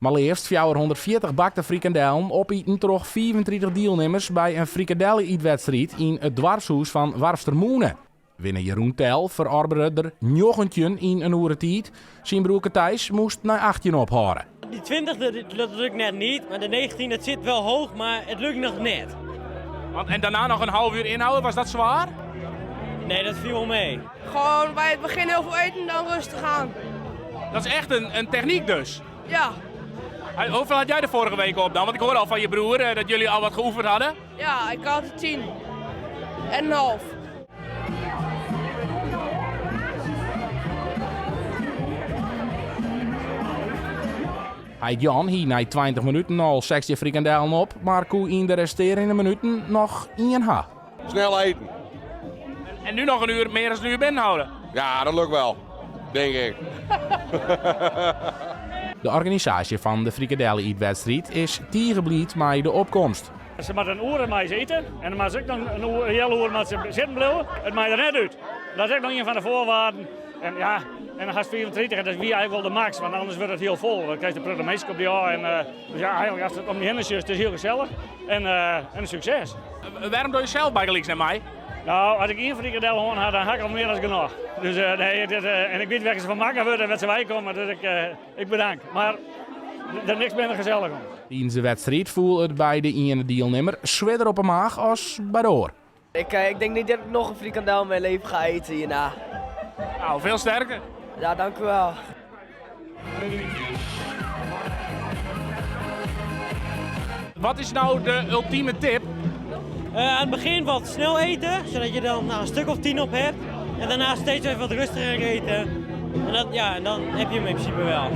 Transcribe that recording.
Mar leafst 440 bakte frikandellen opiten troch 35 dielnimmers by in frikadelle-ytwedstriid yn it doarpshûs fan Warfstermûne. Winner Jeroen Tel ferorbere der 19 yn in oere tiid. Syn broerke Thijs moast nei 18 ophâlde. Die 20 dat lukt net niet, maar de 19 dat zit wel hoog, maar het lukt nog net. Want, en daarna nog een half uur inhouden, was dat zwaar? Nee, dat viel wel mee. Gewoon bij het begin heel veel eten, dan rustig aan. Dat is echt een techniek dus? Ja. Hoeveel had jij de vorige week op dan? Want ik hoor al van je broer dat jullie al wat geoefend hadden. Ja, ik had er 10 en een half. Heit Jan hie nei 20 minuten al 16 frikandellen op, mar koe yn de restearjende minuten noch ien ha. Snel eten. En nu nog een uur, meer dan een uur binnenhouden? Ja, dat lukt wel, denk ik. De organisaasje fan de frikadelle-ytwedstriid is tige bliid mei de opkomst. Se moatte in oere mei se ite en dan moatte se ek noch in healoere moatte se sitten bliuwe. It mei der net út. Dat is ek noch ien fan de foarwaarden. En ja, en dan hast 35 en dat wie eigentlik wol de max, want anders wurdt it hiel fol. Dan krijst in protte minsken op dy ôf. En, dus ja, eigentlik ast it om dy hinne sjochst, it is hiel gesellich en in sukses. Wêrom doch je sels bygelyks net mei? Nou, as ik ien frikadel hân ha, dan ha ik al mear as genôch. Dus nee, it is, en ik wit wêr't se fan makke wurde en wêr't se weikomme, dus ik, ik bedank. Mar der niks minder gesellich om. Tidens de wedstriid foel it by de iene dielnimmer swierder op 'e maach as by de oar. Ik, ik denk niet dat ik nog een frikandel in mijn leven ga eten hierna. Nou, veel sterkte. Ja, dank u wel. Wat is nou de ultieme tip? Aan het begin wat snel eten, zodat je dan nou, een stuk of 10 op hebt. En daarna steeds even wat rustiger eten. En, dat, ja, en dan heb je hem in principe wel.